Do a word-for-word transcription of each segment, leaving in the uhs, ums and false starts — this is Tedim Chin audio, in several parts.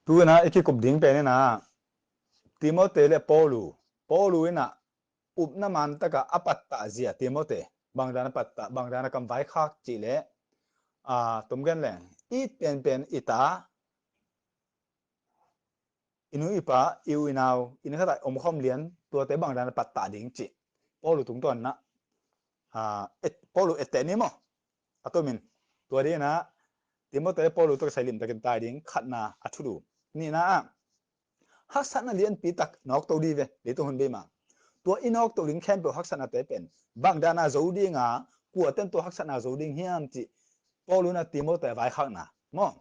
Tu ina i kikup ding pen ina Timothy le Paulu, Paulu ina upna man taka a pattah zia Timothy bangdan a pattah, bangdan a kam vaikhak cih le, a, tom gen leng, i penpen i ta, i nu i pa, i u i nau, i na khatai omkhawm lian, tuate bangdan a pattah ding cih Paulu tungtawn na, a, et, Paulu etteh ni maw? A tomin tua ding ina Timothy le Paulu tawh kisai limtakin tai ding, khatna a thudu. Nihna ah haksatna lianpi tak nawkto dih ve, leitung hun bei ma. Tua i nawkto ding khempeuh haksatnate pen bangdan a zo dinga, kuaten tua haksatna zo ding hiam cih Paulu na Timothy a vaikhakna maw?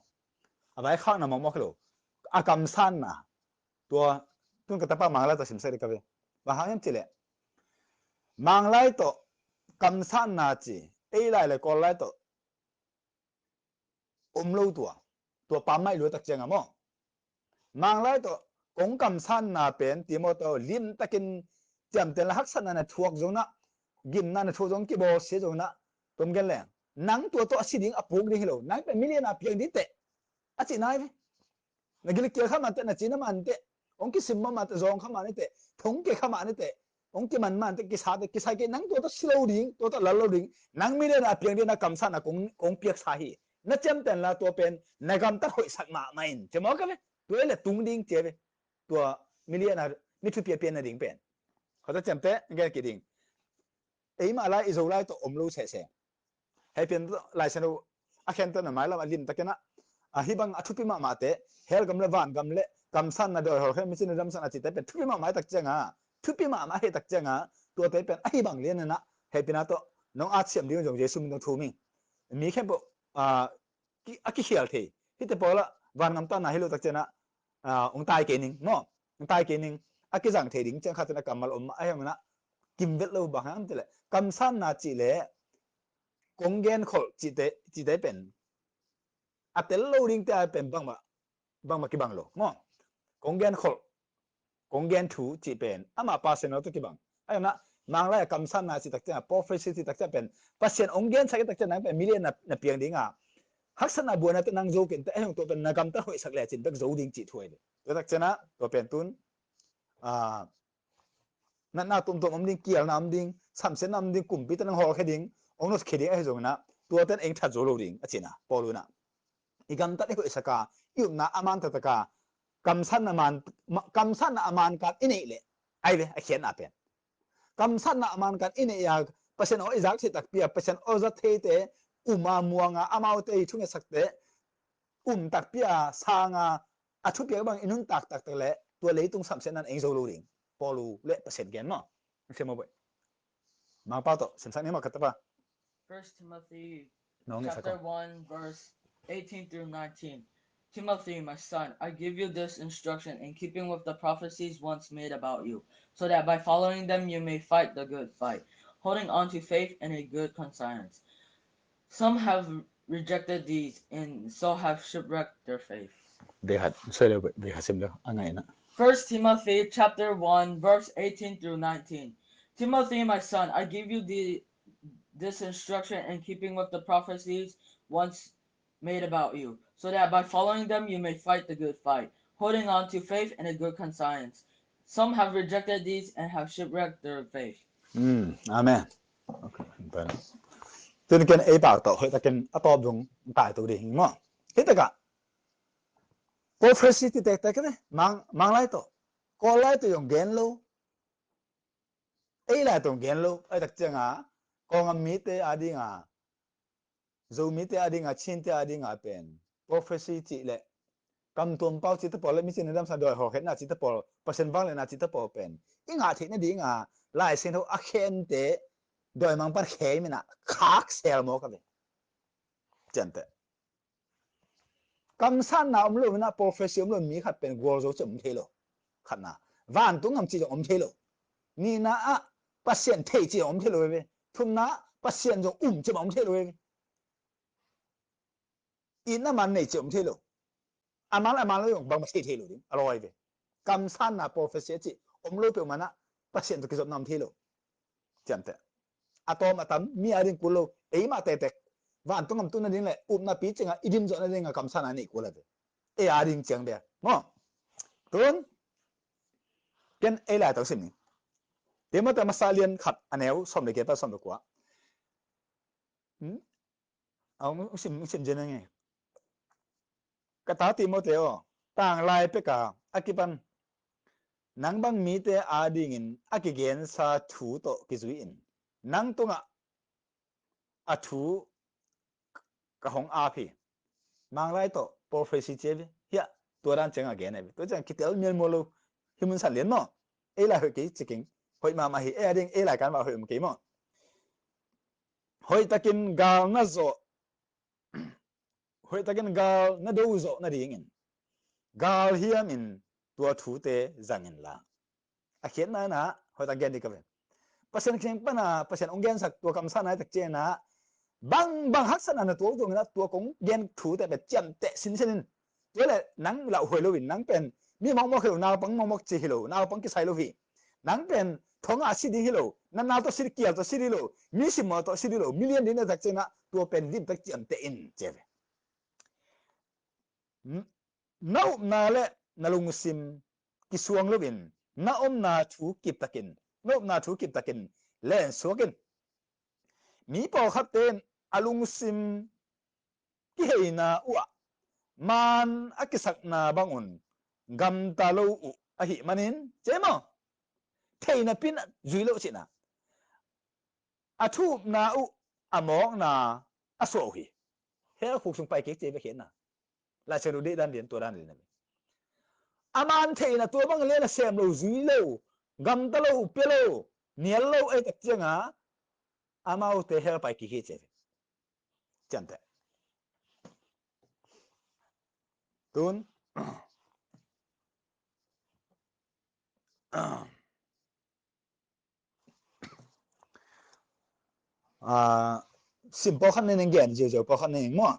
A vaikhakna mawkmawk hi lo, a kamsanna. Tua tun ka tapa Manglai tawh simsak dih ka ve. Bang hang hiam cih le Manglai tawh kamsanna ci, ei lai le Kawl lai tawh om lo tua. Tua pammaih lua tak cianga maw? Manglai tawh kong kamsanna pen Timothy aw, limtakin ciamtehna, haksatna na thuak zongna, gimna na thuak zong, kibawlsia zongna, tom gen leng, nang tua tawh a si ding a puk ding hi lo. Nang pen milian a piang ding teh a cih nai ve. Na gilkial kha mah teh, na cina mah teh, hong kisim mah mah teh, zawng kha mah ni teh, thongkia kha mah ni teh, hong kiman mah teh, kisa teh, kisai kei, nang tua tawh si lo ding, tua tawh lal lo ding, nang milian a piang ding na kamsanna kong, kong piaksa hi. Na ciamtehna tua pen na gamtat hoihsak mahmah in, ci maw ka ve. Tua i le tung ding ci a ve. Tua milian a mi thupi a pianna ding pen. Khat a ciamteh gen kik ding. Eimah lai i Zolai tawh om lo sehseh. Hei pen Lai Siangtho a khente na mailam a limtakin ah, a hih bang a thupi mahmahte, hell gam le van gam le kamsanna dawi hawlkhia, micin damsakna cihte pen thupi mahmah hi tak cianga, thupi mahmah hi tak cianga, tuate pen a hih bang lianin ah hei pen a tawh nong atsiam ding zong Jesu min tawh thum ing. Mi khempeuh, a, ki, a kikhial thei. Hihte pawl ah van ngamtana hi lo tak ciangin ah, ah, hong tai kei ning maw? Hong tai kei ning. A kizang thei ding ciang khatin a kammal om a hi hong na kimvel lo, bang hang ti le kamsanna cih le kong genkholh cihte, cihte pen a tel lo dingte a pen bangmah, bangmah kibang lo maw? Kong genkholh, kong gen thu cih pen amah Pasian aw tawh kibang. Ahi hang na, Manglai a kamsanna cih tak ciang, prophecy cih tak ciang pen Pasian hong gensak tak ciang nang pen milian na, na piang dinga, haksatna buaina tawh nang zo kei in teh, ahi hang tua pen na gamtat hoihsak le cin bek zo ding cih thu ahi ve. Tua tak ciang ah tua pen tun, ah, natna tuamtuam om ding, kialna om ding, samsiatna om ding, kumpite nang hawlkhia ding, hong notkhia ding ahi zongin ah, tuate in eng that zo lo ding a cihna Paulu in ah. I gamtat i hoihsak a, i upna a man taktak a, kamsanna man, ma, kamsanna a man kan i neih leh, ahi ve, a khiatna pen. Kamsanna a man kan i neih a, Pasian aw i zak thei takpi a, Pasian aw zat theite um a, muang a, amaute i thungetsakte um takpi a, sang a, a thupiak bang i nuntak taktak leh tua leitung samsiatna in eng zo lo ding. Paulu le Pasian gen maw? Sim maw boih? Mangpau tawh simsak ni maw ka tapa? First Timothy chapter one, verse eighteen through nineteen. Timothy, my son, I give you this instruction in keeping with the prophecies once made about you, so that by following them you may fight the good fight, holding on to faith and a good conscience. Some have rejected these, and so have shipwrecked their faith. They had, sorry, they had similar. First Timothy chapter one, verse eighteen through nineteen. Timothy, my son, I give you the this instruction in keeping with the prophecies once made about you, so that by following them you may fight the good fight, holding on to faith and a good conscience. Some have rejected these and have shipwrecked their faith. Mm, amen. Okay, tuni ken ei pak tawh hoih takin a tawp zong tai to ding maw? Hih takah prophecy ti tektek ve, Mang, Manglai tawh, Kawl lai tawh zong gen lo, ei lai tawh gen lo, ahi tak cianga, Kawl gam mite a dinga, Zomite a dinga, Chinte a dinga pen prophecy cih le kamtuam pau cihte pawl le micin damsakna dawi hawlkhiatna cihte pawl, Pasian vangliatna cihte pawl pen i ngah theih nadinga Lai Siangtho a khente dawimangpa khem in ah khak sel maw ka ve. Ciamteh. Kamsanna om lo in ah, prophecy om lo in mi khat pen gualzo cih om thei lo. Khatna, vantung gam cih zong om thei lo. Nihna ah, Pasian thei cih zong om thei lo veve. Thumna ah, Pasian zong um cih zong om thei lo veve. Itna man nei cih om thei lo. A man, a man lo zong bangmah thei thei lo ding a lawi ve. Kamsanna, prophecy a cih om lo peuhmah in ah Pasian tawh kizopna om thei lo. Ciamteh. A tawm a tam mi a ding kul lo, eimah tektek vantung gam tun nading le upna pi cianga i dim zawh nadinga kamsanna neih kul a ve. Ei a ding ciang bek. Maw? Tun, ken ei lai tawh sim ni. Timoti masa lian khat a neu sawm le giat pan sawm le kua. Hmm? A hong sim, hong sim zen nge. Ka ta Timoti aw, tanglai peka a kipan nang bang mite adingin a kigensa thu tawh kizui in. Nang tungah a thu ka hong ap hi. Manglai tawh prophecy ci hi. Hiah tua dan ciang a gen hi. Tua ciang kitel mialmual lo. Hih mun san lian maw? Ei lai hoih kei ci keng. Hoih mahmah hi. Ei a ding ei lai kan va hoih om kei maw? Hoih takin gal na zawh, hoih takin gal na do zawh nadingin gal hiamin tua thute zang inla. A khiatna in ah hoih tak gen ding ka ve. Pasian kiang pana Pasian hong gensak tua kamsang nai tak ciangin ah bang bang haksatna na tuak zongin ah tua kong gen thute pen ciamteh sinsen in. Tua le nang lauhuai lo in, nang pen mi mawkmawk hi lo, naupang mawkmawk ci hi lo, naupang kisai lo hi. Nang pen thong a si ding hi lo, natna tawh si, kial tawh si ding hi lo, mi simmawh tawh si ding hi lo, mi lian ding na tak ciangin ah tua pen limtak ciamteh in ci ve. Na upna le na lungsim kisuang loin na omna thu kiptakin, na upna thu kiptakin lensuak in. Mi pawlkhatte in a lungsim kiheina uhah maan a kisakna bangun gamta lo uh ahih manin, ci maw? Theihna pin a zui lo cihna. A thu upna uh a mawkna a suah uh hi. Hell khuk sung pai kik ci ve khiatna. Laisiangtho deih dan lian tua dan lian a ve. A maan theihna tua bang lian a sem lo, zui lo, gamta lo, pia lo, nial lo ei tak cianga amaute hell pai kik hi ci ve. Ciamteh. Tun. Ah, sim pawlkhat ning, gen ziauziau pawlkhat ning maw?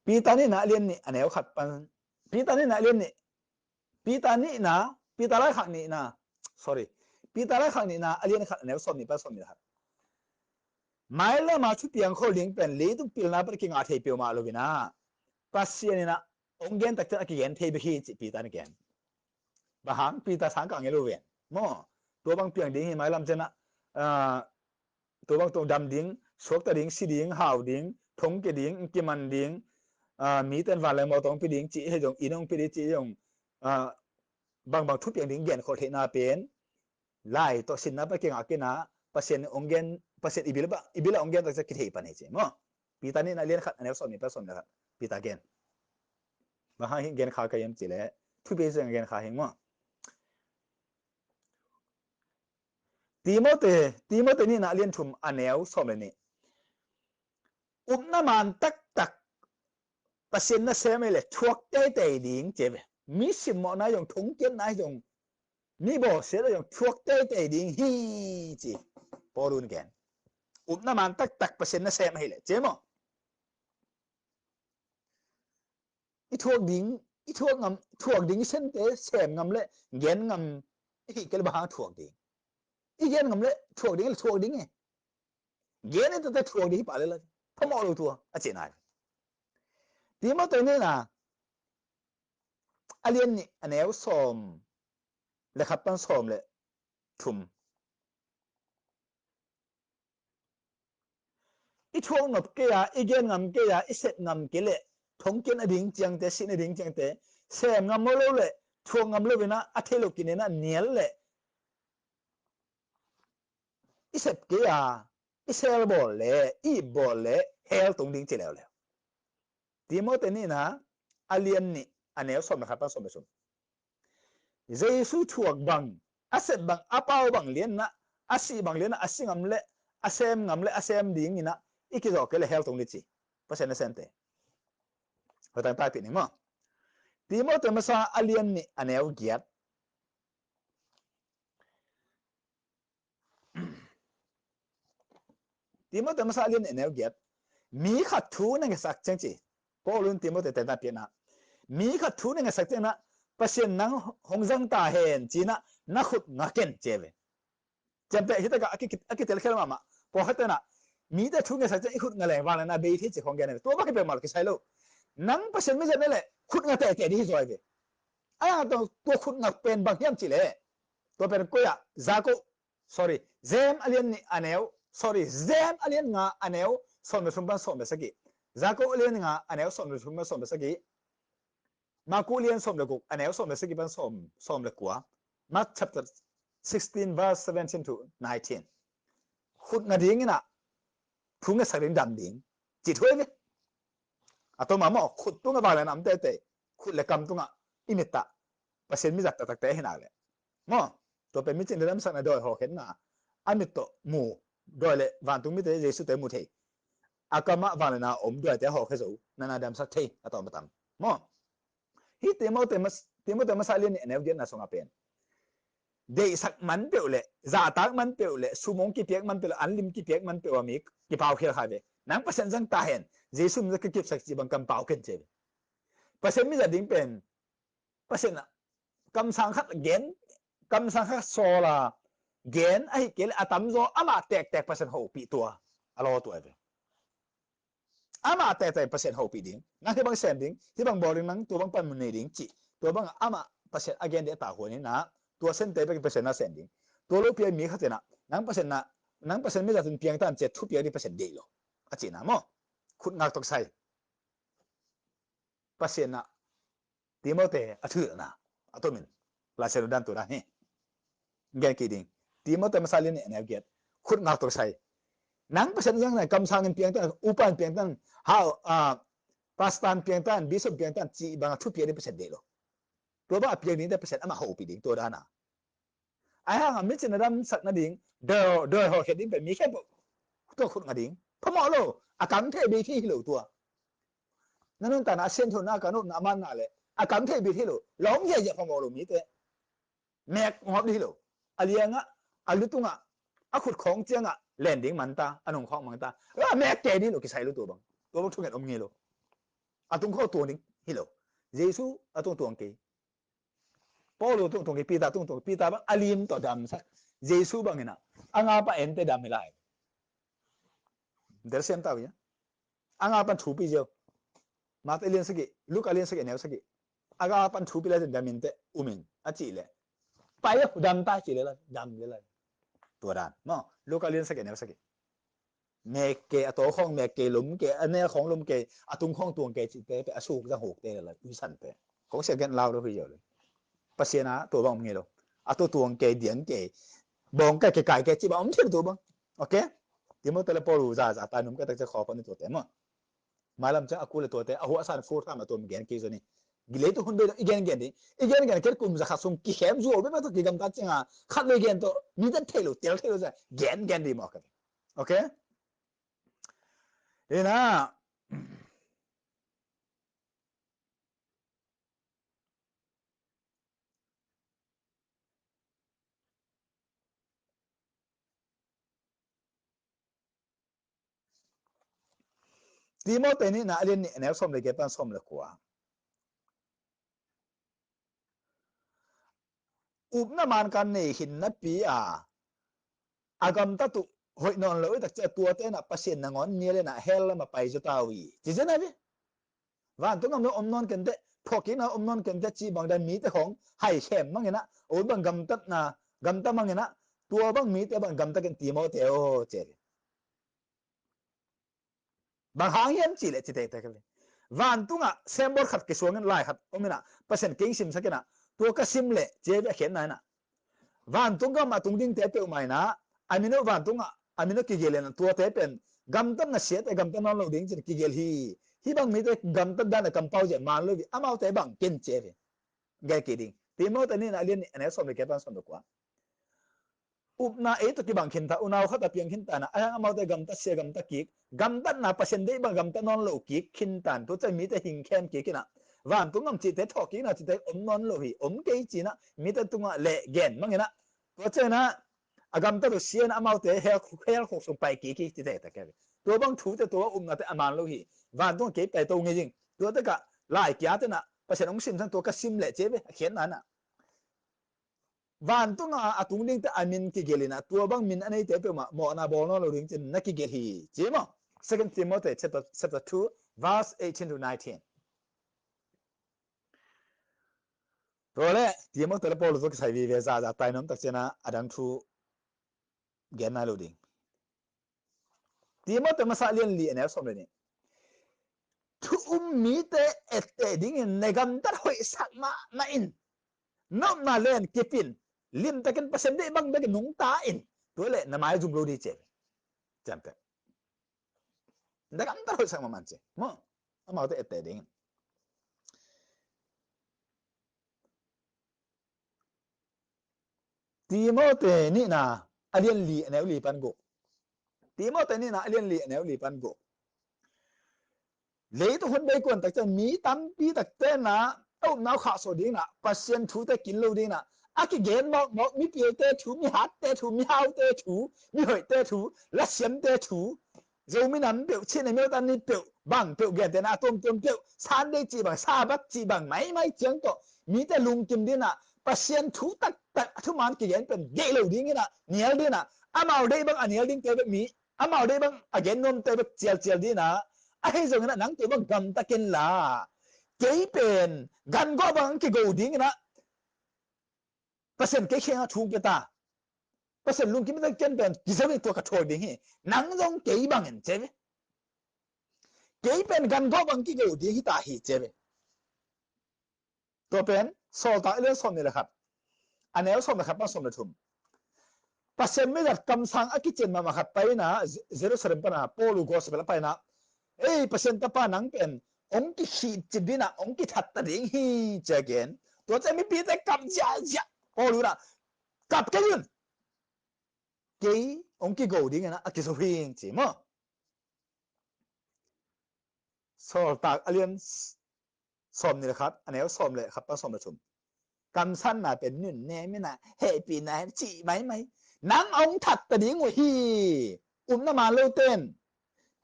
Peter nihna a lian nih a neu khat pan. Peter nihna a lian nih. Peter nihna, Peter laikhak nihna. Sorry. Peter laikhak nihna a lian khat a neu sawm nih pan sawm nih khat. Mailama thupiang khol ding pen leitung pilna pan kingah thei peuhmah lo in ah Pasian in ah hong gen takciang a kigen thei bek hi ci Peter in gen. Bang hang? Peter sang kah ngei lo ven maw. Tua bang piang ding hi mailam ciangin ah, ah, tua bang tua dam ding, suakta ding, si ding, hau ding, thongkia ding, kiman ding, ah, mite in vanleng mawtaw hong pia ding cih hi zong, inn hong pia ding cih hi zong, ah, bangbang thupiang ding genkhol theihna pen lai tawh sinna pan kingah kei in ah Pasian hong gen, Pasian i bil ah, i bil ah hong gen takciang kithei pan hi ci maw? Peter nihna lian khat a neu sawm nih pan sawm nih khat Peter gen. Bang hang hih gen kha ka hiam cih leh thupi ciang gen kha hi maw? Timoti, Timoti nihna lian thum a neu sawm le nih. Upna maan taktak Pasian nasem hi leh thuak teitei ding ci ve. Mi simmawhna hi zong, thongkiatna hi zong, mi bawlsiatna hi zong thuak teitei ding hi ci Paul in gen. Upna maan taktak Pasian nasem hi leh ci maw? I thuak ding, i thuak ngam, thuak ding i sente sem ngam le gen ngam i hih kei le bang hang thuak ding? I gen ngam le thuak ding le thuak ding e. Gen i tate thuak ding hi pah le la phamawh lo tua a cihna hi. Timoti nihna a lian nih a neu sawm le khat pan sawm le thum. I thuak nop kei a, i gen ngam kei a, i sep ngam kei leh thongkiat nading ciangte, sih nading ciangte sem ngam lo leh thuak ngam lo in ah a thei lo kinen ah nial leh i sep kei a, i sel bawl leh, i ip bawl leh hell tung ding ci leuleu. Timoti nihna a lian nih a neu sawm le khat pan sawm le thum. Jesu thuak bang, a sep bang, a pau bang lian in ah, a sih bang lian in ah, a si ngam le, a sem ngam le, a sem ding in ah i kizawh kei le hell tung ding ci. Pasian nasemte, hoih tak takpi ning maw? Timoti masa a lian nih a neu giat. Timoti masa a lian nih a neu giat. Mi khat thu na ngetsak ciang ci. Paul in Timoti tena piakna. Mi khat thu na ngetsak ciang in ah Pasian nang hong zang ta hen ci in ah na khut nga ken ci ve. Ciamteh, hi takah a ki, a kitel khel mahmah. Pawlkhatte in ah mite thu ngetsak ciang i khut nga leng vangliatna bei thei ci khong gen ve. Tua bang hi peuhmah lo, kisai lo. Nang Pasian mizat na leh Khut nga teitei ding hi zaw ve. Ahi hang tua khut nga pen bang hiam cih leh, tua pen koi ah, Jakob, sorry, James a lian nih a neu, sorry, James a lian nga a neu sawm le thum pan sawm le sagih. Jakob a lian nga a neu sawm le thum pan sawm le sagih. Marku lian sawm le guk a neu sawm le sagih pan sawm, sawm le kua. Mark chapter sixteen, verse seventeen to nineteen. Khut nga ding in ah, thu ngetsak ding, dam ding, ci thu hi ve. A tawm a maw, khut tung a vanglian a om teitei, khut le kam tungah i mit ah Pasian mizat taktakte hi nak leh, maw, tua pen mi cih nadamsakna dawi hawlkhiatna, a mit tawh mu, dawi le vantung mite, Jesu te mu thei, a kam ah vanglian a om dawite hawlkhia zo, na nadamsak thei a tawm a tam, maw. Hih Timoti mas-, Timoti masa lian nih a neu giatna sungah pen deihsak man peuh le, zahtak man peuh le, sum hong kipiak man peuh le, anlim kipiak man peuh a mi kipaukhial kha ve. Nang Pasian zang ta hen, Jesu min tawh ka kipsak cih bang kam pau ken ci ve. Pasian mizat ding pen, Pasian ah kamsang khat gen, kamsang khat sawl a gen, ahih kei leh a tamzaw amah tektek Pasian hopih tua, a law tua hi ve. Amah tektek Pasian hopih ding, nang hih bang sem ding, hih bang bawl ding, nang tua bang panmun nei ding cih, tua bang amah Pasian a gen ding a tahuan hi na, tua sente bek Pasian na sem ding. Tua lopi a mi khat in ah, nang Pasian na, nang Pasian mizat in piang tan ci a thupiak ding Pasian deih lo a cihna maw. Khut ngak tawh kisai Pasian ah Timoti a thuhilhna a tomin Lai Siangtho dan tua dan hi. Gen kik ding. Timoti masa lian nih a neu giat. Khut ngak tawh kisai. Nang Pasian zang na, kamsang in piang tan, upa in piang tan, hau, ah, pastor in piang tan, bishop in piang tan cih bang a thupiak ding Pasian deih lo. Tua bang a piak dingte Pasian amah hopih ding, tua dan a. Ahi hang a mi cih nadamsak nading, dawi, dawi hawlkhiat ding pen mi khempeuh tua khut nga ding. Phamawh lo, a kam thei bek hi lo tua. Na nuntakna a siangthona, ka nopna a manna le a kam thei bek hi lo. Lawm hiahiah phamawh lo mite. Mek ngawp ding hi lo. A liangah, a lutungah, a khut khawng ciangah len ding man ta, a nung khawng mang ta. A mek kei ding lo, kisai lo tua bang. Tua bang thunget om ngei lo. A tung khawng tuang ding hi lo. Jesu a tung tuang kei. Paul tung tuang kei, Peter tung tuang, Peter bang a lim tawh damsak. Jesu bang in ah a nga pan ente dam hi lai. Del siam ta uh hia? A nga pan thupi ziau. Mate lian sagih, Luka lian sagih a neu sagih. A nga pan thupi lai, dam in te um in a cih leh, pai a dam ta cih leh lai, dam leh lai. Tua dan maw. Luka lian sagih a neu sagih. Mek kei, a taw khawng mek kei, lum kei, a nel khawng lum kei, a tung khawng tuang kei cihte pen a suk zang hukte le, uisan te. Khawng sia gen lau lo hi ziau le. Pasian ah tua bang om ngei lo. A tua tuang kei, diang kei, bawng kai kei, kai kei cih bang om thei lo tua bang. Ok? Timoti le Paul uh za za ta num ka tak cia khaw pan ni tuate maw. Mailam ciang a kul le tuate a huahsan full time a tua mi gen kei zaw ni. Leitung hun bei lo i gen gen ding. I gen gen kei kum za khat sung kikhem zuau bek bek tawh kigamtat ciang a khat vei gen tawh mi tat thei lo, tel thei lo cia gen gen ding maw ka. Ok? Ina Timoti nihna a lian nih a neu sawm le giat pan sawm le kua. Upna man kan nei khin napi a, a gamtat uh hoih nawn lo i tak ciang tuate na Pasian nangawn nia le na hell lam a pai zaw ta uh hi. Ci zen a ve. Vantung gam lo om nawn kenteh, phawkkikna om nawn kenteh cih bang dan mite khawng hai khem mang in ah, a ut bang gamtatna, gamta mang in ah, tua bang mite bang gamta ken Timoti aw ci a ve. Bang hang hiam cih leh ci tektek a ve. Vantungah sembawt khat kisuang in lai khat om in ah, Pasian kei simsak in ah, tua ka sim leh ci a ve a khiatna in ah. Vantung gam a tung dingte peuhmah in ah, a min uh vantungah, a min uh kigelh in ah, tuate pen gamtatna siate gamta nawn lo ding cin kigelh hi. Hih bang mite gamtat dan a kampau zia man lo hi, amaute bang ken ci a ve. Gel kik ding. Timoti nihna a lian nih a neu sawm le giat pan sawm le kua. Upna ei tawh kibang khin ta, unau khat a piang khin ta na, a hiang amaute gamtat sia gamta kik, gamtatna Pasian deih bang gamta nawn lo kik khin tan, tua ciang mite hing khem kik in ah, vantung gam cihte, thawhkikna cihte om nawn lo hi, om kei ci in ah, mite tungah leh gen mang in ah, tua ciang in ah, a gamtat uh sia in ah amaute hell, hell khuk sung pai kik hi ci tektek a ve. Tua bang thute, tua bang upnate a man lo hi, vantung kei pai to ngei ding, tua tekah lai kia te na, Pasian hong simsan tua ka sim leh ci a ve, a khiatna in ah. Vantungah a tung dingte a min kigelh in ah, tua bang min a neite peuhmah mawhna bawl nawn lo ding cin na kigelh hi, ci maw. Second Timoti chapter, chapter two, verse eighteen to nineteen. Tua le Timothy le Paul tawh kisai vive zaza tai nuam tak ciangin a dang thu gen nai lo ding. Timothy masa lian li a neu sawm le nih. Thu um mite etteh dingin na gamtat hoihsak mahmah in, na upna len kip in, limtakin Pasian deih bang bekin nungta in, tua le na maizum lo ding ci. Ciamteh. Na gamtat hoihsak mahmah in ci maw. Amaute etteh dingin. Timothy nihna a lian li a neu li pan guk. Timothy nihna a lian li a neu li pan guk. Leitung hun bei kuan tak ciang mi tampi takte na a upna uh khahsuah dingin a, Pasian thute kin lo dingin a, a kigen mawkmawk mipilte thu, mihatte thu, mihaute thu, mihoihte thu, lasiamte thu, Zomi nam peuh, Chin American ni peuh, bang peuh gente na a tuamtuam peuh, Sunday cih bang, Sabbath cih bang, maimai ciang tawh mite lungkim dingin a, Pasian thu taktak, a thuman kigen pen deih lo dingin a, nial dingin a, amau deih bang a nial dingte bek mi, amau deih bang a gen nuamte bek cialcial dingin a, ahi zongin a nang tua bang gamtakin la, kei pen gan gawh bang kigo dingin a, Pasian kei kiangah thu hong pia ta. Pasian lungkim tak ciang pen kizo in tua ka thuak ding hi. Nang zong kei bangin ci ve. Kei pen gan gawh bang kigo ding hi ta hi ci ve. Tua pen Sawltak a lian sawm nih le khat, a neu sawm le khat pan sawm le thum. Pasian mizat kamsang a kician mahmah khat pai in a, Jerusalem pan a Paul gospel a pai in a, ei Pasian Tapa, nang pen hong kikhihcip dingin a, hong kithat ta ding hi ci a gen. Tua ciang mipite kap ziahziah. Paul in a, kap kei un, kei hong kigo dingin a, a kizo hing ci maw. Sawltak a lian sawm nih le khat, a neu sawm le khat pan sawm le thum. Kamsanna pen nunnem in a, hehpihna in cih maimai. Nang hong that ta ding uh hi. Upna man lote in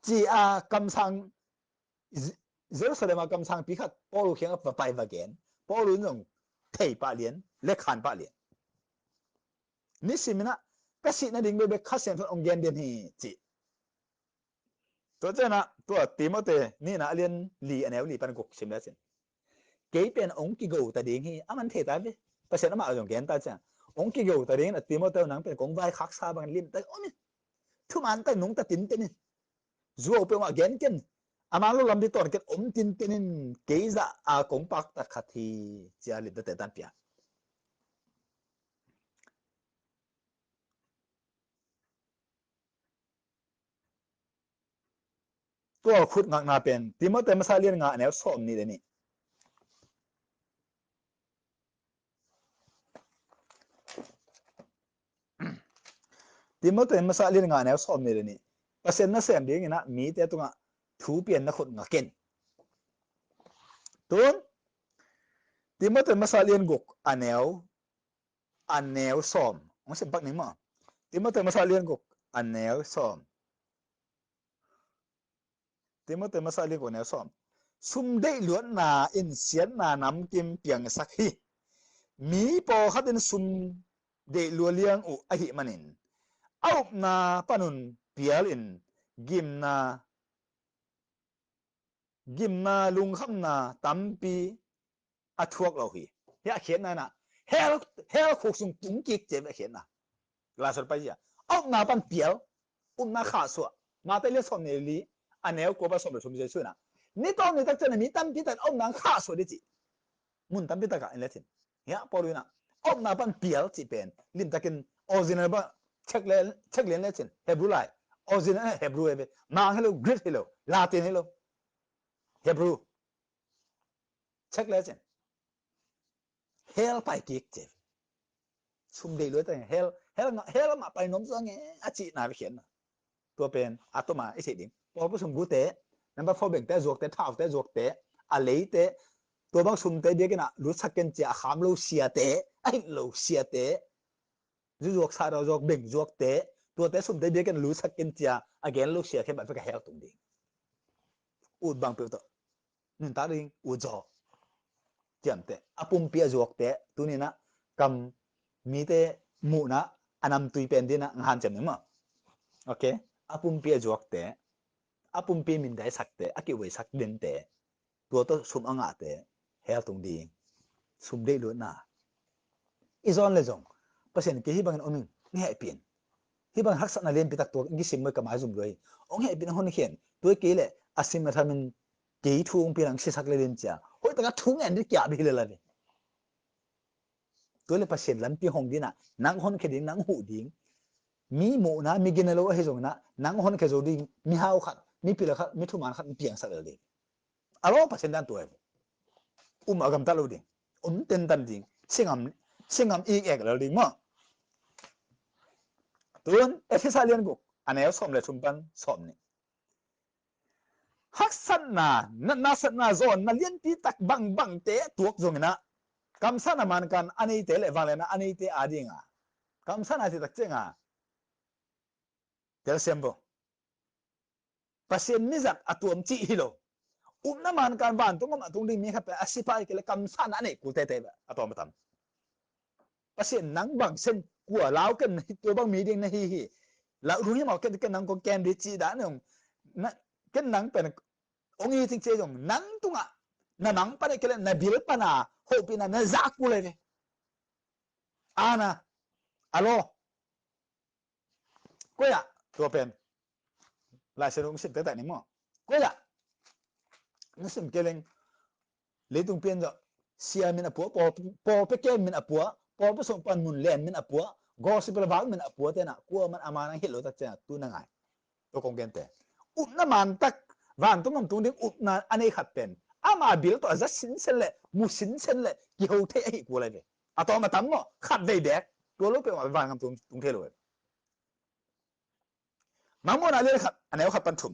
ci a kamsang, Jerusalem a kamsangpi khat Paul kiangah va pai va gen. Paul in zong thei pah lian, le khan pah lian. Nisim in a, ka sih nading bekbek Kha Siangtho in hong gen den hi ci. Tua ciangin a, tua Timothy nihna a lian li a neu li pan guk sim le cin. Kei pen hong kigo ta ding hi, a man thei ta ve. Pasian amah zong gen ta ciang. Hong kigo ta dingin a Timothy, nang pen kong vaikhaksa bangin limtak om in. Thuman tak nungta tinten in. Zuau peuhmah gen ken. A man lo lam ding tawn ken, om tinten in, kei zah a kong paktat khat hi ci a limtate tan pia. Tua khut ngakna pen Timothy masa lian nga a neu sawm nih le nih. Timothy masa lian nga a neu sawm nih le nih. Pasian nasem dingin a mite tungah thu pian na khut ngak in. Tun Timothy masa lian guk a neu, a neu sawm. Hong sim pak ning maw. Timothy masa lian guk a neu sawm. Timothy masa lian guk a neu sawm. Sum deih luatna in siatna namkim piangsak hi. Mi pawlkhat in sum deih lua liang uh ahih manin a upna panun pial in gimna, gimna lungkhamna tampi a thuak lo hi. Hiah a khiatna in a hell, hell khuk sung tung kik ci ve a khiatna. Lazarus paizia a upna pan pial, upna khahsuah. Matthai lian sawm nih le li a neu kua pan sawm le thum Jesuh in a, ni tawm ni tak ciang a mi tampi tak a upna khahsuah ding ci. Mun tampi tak ah en le cin. Hiah Paul in a a upna pan pial cih pen limtakin original bang check le, check lian le cin. Hebrew lai. Original Hebrew e ve. Mang hi lo, Greek hi lo, Latin hi lo. Hebrew. Check le cin. Hell pai kik ci. Sum deih lua ta hell, hell, hell mah pai nuam zang e a cihna ve khiatna. Tua pen a tuma i theih ding. Paul pu sum gute, number four bengte zuakte, thaute zuakte, a leite, tua bang sumte biakinn ah lutsak ken cia a kham lo siate, a hih lo siate, zuzuak sa zuak beng zuakte, tuate sumte biakinn ah lutsak ken cia a gen lo sia khe bat vek a hell tung ding. Ut bang peuh tawh nuntak ding, ut zaw. Ciamteh a pumpi a zuakte tuninah kam mite muhna a namtui pen dinah ngahan ciam ni maw? Ok, a pumpi a zuakte, a pumpi mindaisakte, a kiuaisakdente, tua tawh sum a ngahte hell tung ding. Sum deih luatna. I zawn le zong Pasian kei hih bangin om ing, hong hehpih in. Hih bang haksatna lianpi tak tua kisim maw, ka maizum lua hi. Hong hehpih in, hong honkhia in. Tua kei leh a sim a thamin kei thu hong pia in, hong sisak lel in ci-a hoih takin thu ngen ding kia bek hi lel a ve. Tua leh Pasian lampi hong ding a, nang honkhia ding, nang huh ding. Mi muhna, mi gina lo ahi zongin ah, nang honkhia zo ding mihau khat, mipil khat, mi thuman khat hong piangsak lel ding. A lo Pasian dan tua hi. Um a gamta lo ding. Um tentan ding. Singam, singam ik ek lel ding maw. Tun Efesa lian guk, a neu sawm le thum pan sawm nih. Haksatna, na, nasatna zawn, na lianpi tak bangbangte tuak zongin ah, kamsang a man kan a neite le vangliatna a neite a ding a, kamsang a ci tak ciang a, telsiam bo. Pasian mizat a tuam cih hi lo. Upna man kan vantung gam a tung ding mi khat pen a sipai kei leh kamsang a nei kul teitei a tawm a tam. Pasian nang bang sen kua lau ken na hi, tua bang mi ding na hi hi. Lau rung hi maw, ken, ken nang kong ken ding ci dan nong. Na, ken nang pen ong i cing ce zong nang tungah na mang pan a kei leh na bil pan a hopihna na zak kul leh ve. Ana, a lo. Koi ah, tua pen Lai Siangtho hong sim taktak ni maw. Koi ah hong sim kei leng, leitung pian zawh sia min a pua, pawl, pawlpi kem min a pua, pawlpi sung pan mun len min a pua, gospel vak min a pua te na, kuaman a man a hilh lo tak ciang a tu na ngai. Tua kong gente. Upna man tak, vantung gam tung ding upna a nei khat pen ama bil tawh a za sinsen le, mu sinsen le, kiho thei ahi kul leh ve. A tawm a tam maw, khat vei bek. Tua lo peuhmah vangam tung, tung thei lo. Mangmuhna lian khat, a neu khat pan thum.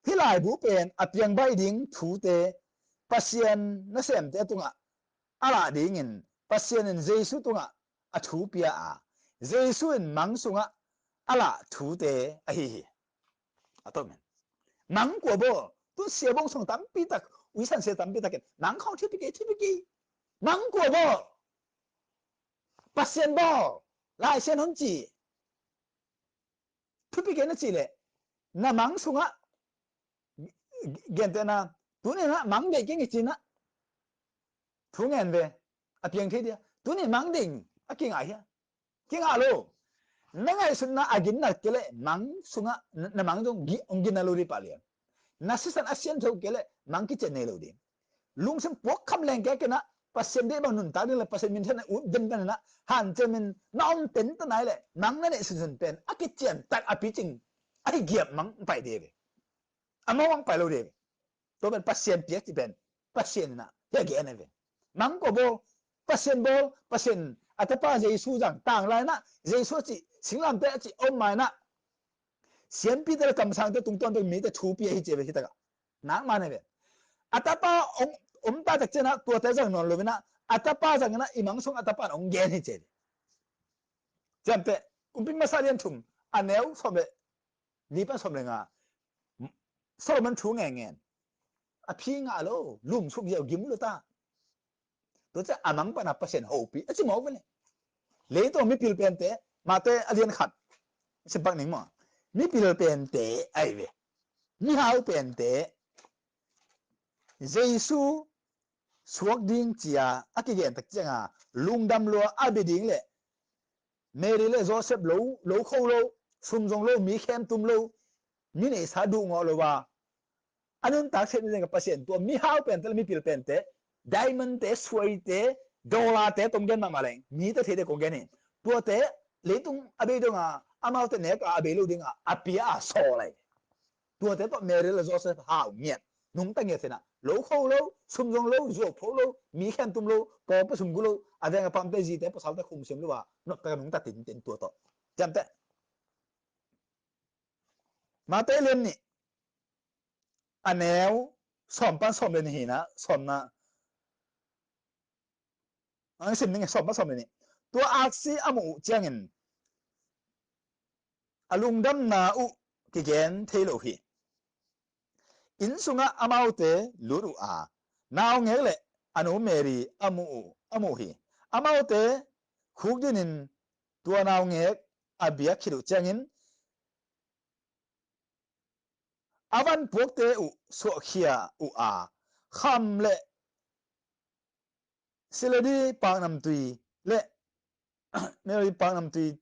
Hih laibu pen a piang baih ding thute, Pasian nasemte tungah a lah dingin, Pasian in Jesu tungah a thu pia a, Jesu in mang sungah a lah thute ahi hi. A tawm in. Mang kua bawl, tu sia bong sung tampi tak, uisan sia tampi tak in, mang khawng thupi kei, thupi kei. Mang kua bawl. Pasian bawl. Lai Siangtho hong ci. Thupi kei na cih leh, na mang sungah, gentehna, tuni in ah mang deih keng i ci in ah, thu ngen ve, a piang thei dia. Tuni mang ding a kingah hia? Kingah lo. Na ngaihsutna a ginna kei leh mang sungah na, na mang zong gi, hong ginna lo ding pah lian. Na sisan a siangtho kei leh mang kician nei lo ding. Lungsim puak kham leng kei a ken ah, Pasian deih bang nuntak ding le, Pasian minthanna ut den bang in ah, hanciam in na om tenta nai leh, mang na neih sunsun pen a kician tak a picing ahi giap mang pai ding ve. A mau mang pai lo ding ve. Tua pen Pasian piak ci pen, Pasian in ah hia gen a ve. Mang kua bawl, Pasian bawl, Pasian a tapa Jesu zang, tanglai in ah Jesu a cih, singlamteh a cih om ma in ah, siampite le kamsangte tungtawn pek mite thupi ahi ci ve hi takah. Nak man hi ve. A tapa om, om ta tak ciang ah tuate zang nawn lo in ah, a tapa zang in ah i mang sung a tapa in hong gen hi ci ve. Ciamteh, Kumpi Masa lian thum, a neu sawm le li pan sawm le nga. Solomon thu ngen ngen. A phi ngah lo, lum suk ziau gim lo ta. Tua ciang a mang pan a Pasian hopih a ci mawk ve le. Leitung mipil pente, Mate a lian khat. Sim pak ning maw. Mipil pente ahi ve. Mihau pente. Jesu suak ding ci-a a kigen tak ciang a, lungdam lua a bia ding le Mary le Joseph lo, lo kho lo, sum zong lo, mi khem tum lo, mi neihsa duhgawh lo a, a nuntak theih nading a Pasian tua mihau pente le mipil pente, diamond te, suaite, dollar te tawh gen mahmah leng, mite thei ding kong gen hi. Tuate leitung a bei dong a, amaute nek a, a bei lo ding a, a pia a sawl lai. Tuate tawh Mary le Joseph hau ngiat, nungta ngiat hi in ah, lo kho lo, sum zong lo, zuau pho lo, mi khem tum lo, pawlpi sum gu lo, a veng a pamte, zite, pasalte khum sim lo a, noptak a nungta tintin tua tawh. Ciamteh. Mate lian nih, a neu sawm pan sawm le nih hi in ah, sawmna ang sim ning, sawm pan sawm le nih. Tua aksi a muh uh ciangin a lungdamna uh kigen thei lo hi. Inn sungah amaute lut uh a, naungek le a nu Mary a muh uh, a muh hi. Amaute khukdinin tua naungek a biak khit uh ciangin a van puakte uh suahkhia uh a, kham le Melody Paknamtui le Melody Paknamtui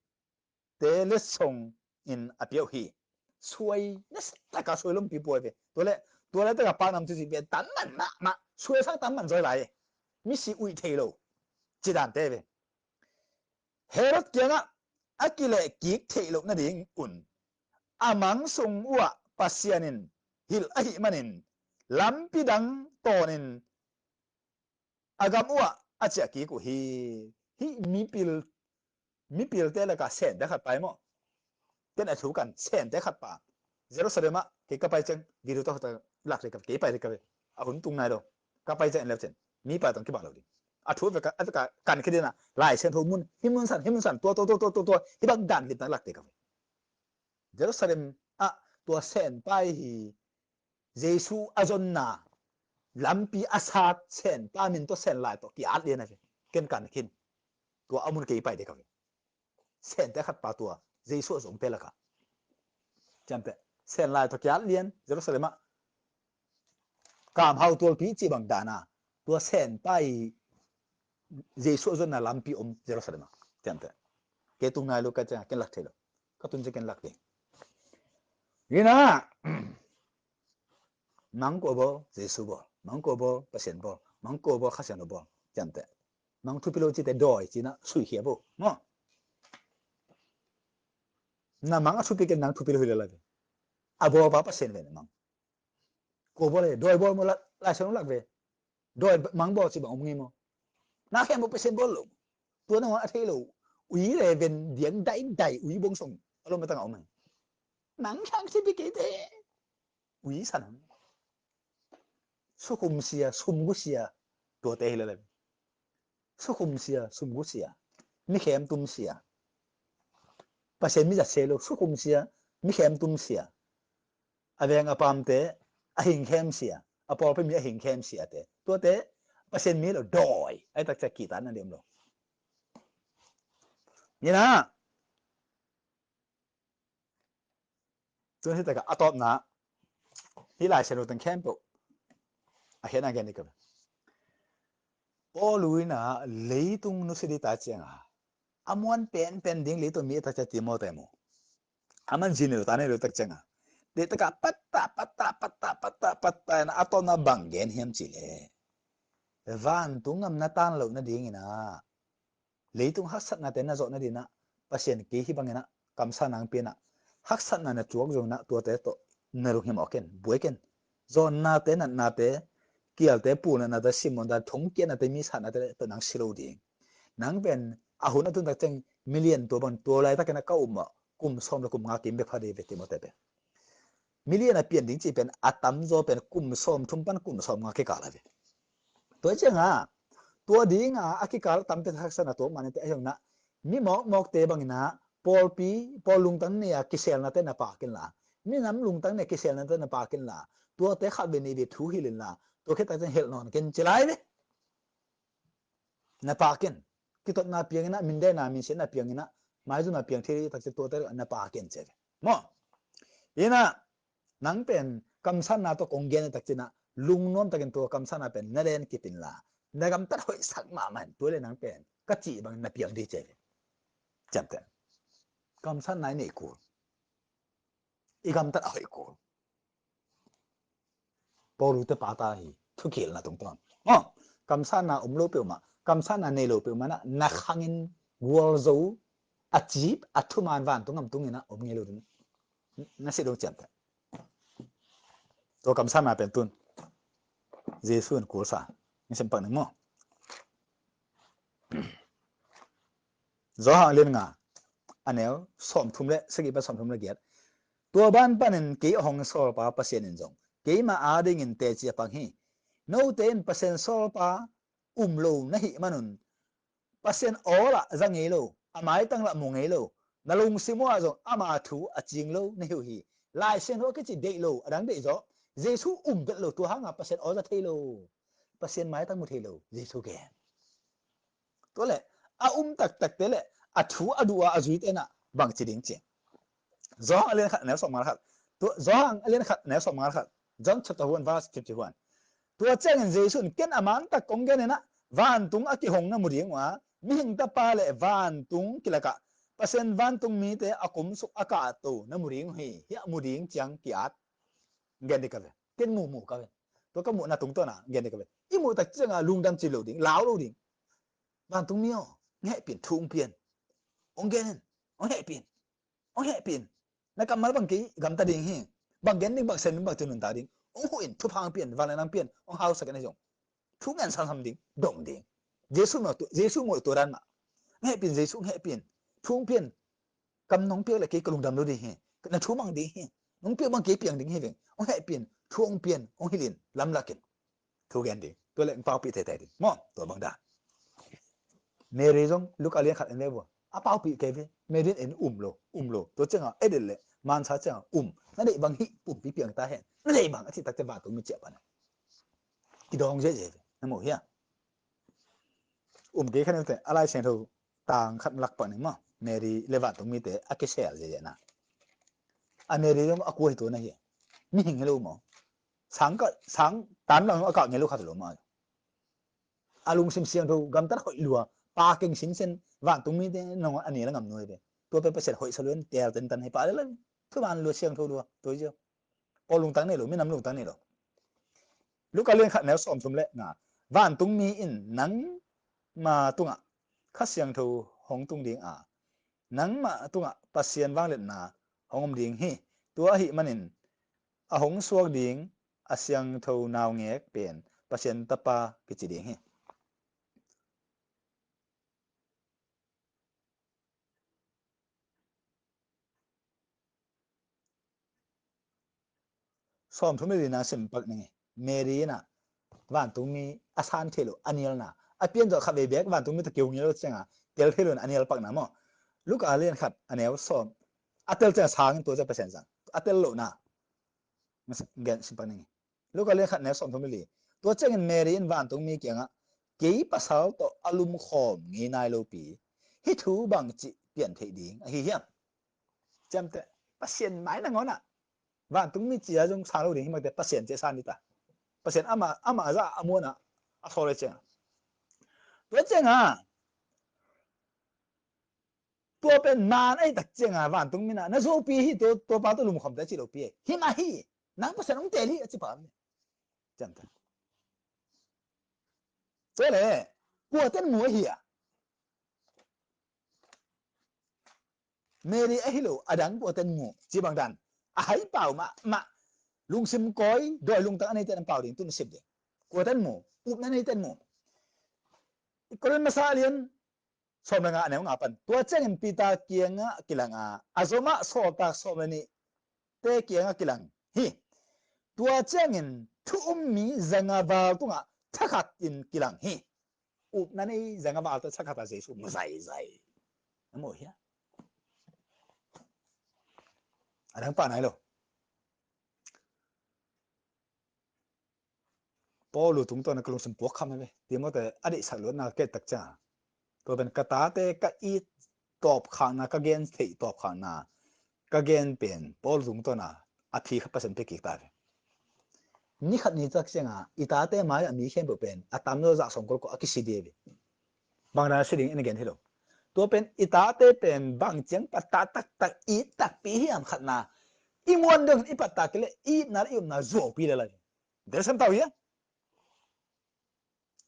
te letsong in a pia uh hi. Suai na sa taka suai lompi pua ve. Tua le tua le taka Paknamtui ci ve, tan man mahmah, suai sang tan man zaw lai. Misi uih thei lo ci dan te ve. Herod kiangah a kileh kik theih loh nading un a mang sung uhah Pasian in hilh ahih manin lampi dang tawnin a gam uhah a ciah kik uh hi. Hih mipil, mipilte lakah sente khat pai maw? Ken a thu kan, sente khat pa. Jerusalem ah kei ka pai ciang video tawh lak ding ka, kei pai ding ka ve. A hun tung nai lo. Ka pai ciang en leu cin mi pai tawh kibang lo ding. A thu a veka, a veka kan khia ding a, Lai Siangtho mun, hih mun san, hih mun san, tua tua tua tua tua tua, hih bang dan limtak lak ding ka ve. Jerusalem ah tua sen pai hi. Jesu a zonna lampi a sat sen pa min tawh sen lai tawh ki-at lian a ve. Ken kan khin. Tua a mun kei pai ding ka ve. Sente khat pa tua Jesu a zongte lakah. Ciamteh, sen lai tawh ki-at lian Jerusalem ah. Kamhau tualpi cih bang dana tua sen pa i Jesu a zonna lampi om Jerusalem ah. Ciamteh, kei tung nai lo ka ciang ken lak thei lo. Ka tun ciang ken lak ding. Ina, mangkua bawl, Jesu bawl, mangkua bawl, Pasian bawl, mangkua bawl, Kha Siangtho bawl. Ciamteh, mang thupi lo cite dawi cina suikhia bo maw? Na mang a thupi ken nang thupi lo hi lala ve. A bawlpa Pasian ve na mang. Kua bawl e, dawi bawl maw, Lai Siangtho lak ve. Dawi mang bawl ci bang om ngei maw? Na khem bawl Pasian bawl lo. Tua nangawn a thei lo. Ui le ven diang daidai, ui bong song a lom a tang a om e. Nang sang si bi kei te. Ui san. Sukhum sia, sumgu sia. Tuate hi lala ve. Sukhum sia, sumgu sia, mikhem tum sia. Pasian mi zat se lo, sukhum sia, mikhem tum sia. A veng a pamte a hingkhem sia, a pawlpi mi a hingkhem siate. Tuate Pasian mi lo, dawi. Ai takcia kihtan na liam lo. Ina, tun hi takah a tawpna, hih Lai Siangtho teng khempeuh a khiatna gen ding ka ve. Paul in a leitung nusia ding ta cianga a muan penpen ding leitung mi a takcia Timothy mu. A man zi nei lo ta nei lo tak cianga, dei takah patta patta patta patta patta ina a tawpna bang gen hiam cih leh, vantung gam na tan loh nadingin a leitung haksatnate na zawh nadinah Pasian kei hih banginah kamsa nang pianah haksatna na tuak zonginah tuate tawh na lunghimawh ken, buai ken. Zawnnate, natnate, kialte, pulnatnate, simmawnte, thongkiatnate, mi satnate tawh nang si lo ding. Nang pen a hun a tun tak ciang milian tua bang tua laitakinah ka um mah kum sawm le kum nga kim bek pha dei ve, Timothy pen. Milian a pian ding cih pen a tamzaw pen kum sawm thum pan kum sawm nga kikal a ve. Tua cianga tua dinga a kikal a tamte haksatna tuak maninte a hianginah mi mawkmawkte banginah pawlpi, pawl lungtang nei-a kiselnate na pakin la, minam lungtang nei-a kiselnate na pakin la, tuate khat ve nih ve thu hilh inla, tua khit tak ciang helh nawn ken ci lai ve. Na pakin, kitotna pianginah, mindaina minsiatna pianginah, maizumna piang thei takci tuate na pakin ci ve maw? Inah nang pen kamsanna tawh kong gen takcinah lungnuam takin tua kamsanna pen na len kipin la, na gamtat hoihsak mahmah in tua le nang pen ka cih bangin na piang ding ci ve. Ciamteh, kamsanna i neih kul, i gamtat a hoih kul. Paulute pata hi, thukihelna tungtawn. Maw, kamsanna om lo peuhmah, kamsanna nei lo peuhmah na, na khangin gualzo a cip a thuman vantung gam tunginah om ngei lo ding. Na si dong ciamteh. Tua kamsanna pen tun Jesu in kulsa. Ni sempak ning maw? Johan a lian nga, a neu sawmthum le sagih pan sawmthum le giat. Tua ban panin kei a hong sawlpa Pasian in zong keima adingin teci a pang hi. Note in Pasian sawlpa um lo na hih manun Pasian awl ah za ngei lo, a maitang lah mu ngei lo, na lungsim uh ah zong ama thu a cing lo na hi uh hi. Lai Siangtho a kici deih lo, a dang deih zaw, Jesu um vet lo, tua hanga Pasian awl za thei lo, Pasian maitang mu thei lo, Jesu gen. Tua le a um taktakte le a thu a duh a a zuite na bangci ding ci. Johan a lian khat a neu sawm nga le khat. Tua Johan a lian khat a neu sawm nga le khat. John chapter one verse fifty one. Tua ciangin Jesu in, ken a mantak kong gen inah, Vantung a kihong na mu ding uh a, mihing tapa le vantung kilakah Pasian vantung mite a kumsuk a kahto na mu ding uh hi. Hiah mu ding ciang ki-at. Gen ding ka ve. Ken muhmuh ka ve. Tua ka muhna tungtawn a gen ding ka ve. I muh tak ciangah lungdam ci lo ding, lau lo ding. Vantung mi aw, hong hehpih in, thu hong pia in. Hong gen in, hong hehpih in. Hong hehpih in. Na kammal bang kei gamta ding hi. Bang gen ding, bang sem ding, bang ci nuntak ding. Hong huh in, thupha hong pia in, vangliatna hong pia in, hong hausak in ahi zong, thu ngen samsam ding, dong ding. Jesu mah tua, Jesu mah tua dan mah. Hong hehpih in, Jesu hong hehpih in. Thu hong pia in. Kam nong piak le kei ka lungdam lo ding hi. Na thu mang ding hi. Nong piak bang kei piang ding hi veng. Hong hehpih in, thu hong pia in, hong hilh in, lamlak in. Thu gen ding. Tua le hong paupih teitei ding. Maw, tua bang dan. Mary zong Luka lian khat en ve bua. A paupih kei ve. Mary in en um lo, um lo. Tua ciangah, edet le, mansa ciangah, um. Na deih bang hih pumpi piang ta hen. Na deih bang a cih tak ciang vantung mi ciah pan. Kidawng ziahziah ve. Na mu hia? Um kei khan te, a Lai Siangtho tang khat lak pan ni maw. Mary le vantung mite a kisel ziahziah na. A Mary zong a kua hi tua na hia? Mihing hi lo maw. Sang ka, sang tan lang a kah ngei lo khat lo maw. A lungsim siangtho gamtat hoih lua, pa keng sinsen, vantung mite nangawn a nial a ngam nuai ve. Tua pen Pasian hoihsa lua in teel tentan hi pah lel a. Thuman lua, siangtho lua, tua hi cia. Paul lungtang nei lo, minam lungtang nei lo. Luka lian khat neu sawmthum le nga. Vantung mi in nangma tungah Kha Siangtho hong tung ding a, nangma tungah Pasian vangliatna hong om ding hi. Tua ahih manin a hong suak ding a siangtho naungek pen Pasian Tapa kici ding hi. Sawmthum le lina sim pak ning. Mary in a vantung mi a san thei lo a nialna, a pian zawh khat vei bek vantung mi tawh keu ngial lo cianga tel thei lo in a nial pakna maw. Luka lian khat a neu sawm. A tel ciang sang in tua ciang Pasian sang. A tel lohna gen sim pak ning. Luka lian khat neu sawmthum le li. Tua ciangin Mary in vantung mi kiangah, kei pasal tawh a lumkhawm ngei nai lopi hih thu bangci pian theih ding ahi hiam? Ciamteh, Pasian mai nangawnah vantung mi cia zong sang lo ding hi makte, Pasian cia san dita. Pasian amah, amah zah a muanah a sawl le ciangah. Tua ciangah tua pen man ahi tak cianga vantung minah na zuaupi hi, tua, tua pa tawh lumkhawmte ci lopi hi. Himah hi. Nang Pasian hong tel hi a ci pa mi. Ciamteh. Tua le, kuaten mu ahi a? Mary ahi lo, a dang kuaten mu, ci bang dan. A hai pau mah, mah. Lungsim kawi, dawi lungtang a neiten an pau ding, tun sip ding. Kuaten mu, upna neiten mu. I Korin masa lian sawm le nga a neu nga pan. Tua ciangin Peter kiangah kilang a, a zomah sawltak sawm le nihte kiangah kilang hi. Tua ciangin thu um mi zanga val tungah thakhat in kilang hi. Upna nei zanga val tungah thakhat a Jesu mu zaizai. Na mu hia? A dang pah nai lo. Paul lu tungtawn a ka lungsim puak kham hi ve. Timote a deihsak luatna ka et tak ciang, tua pen ka tate ka it tawpkhakna, ka gen theih tawpkhakna, ka gen pen Paul lu tungtawn a a phi kha Pasian pia kik ta ve. Ni khat ni tak cianga i tate mai a mi khempeuh pen a tamzaw zah sawm kolkol a kisi ding hi ve. Bang dan a si ding in gen hi lo. Tua pen i tate pen bang ciang pattah taktak, it takpi hiam khatna. I muan dong i pattah kei leh i itna le i upna zuaupi le lai. Del sem tau hia?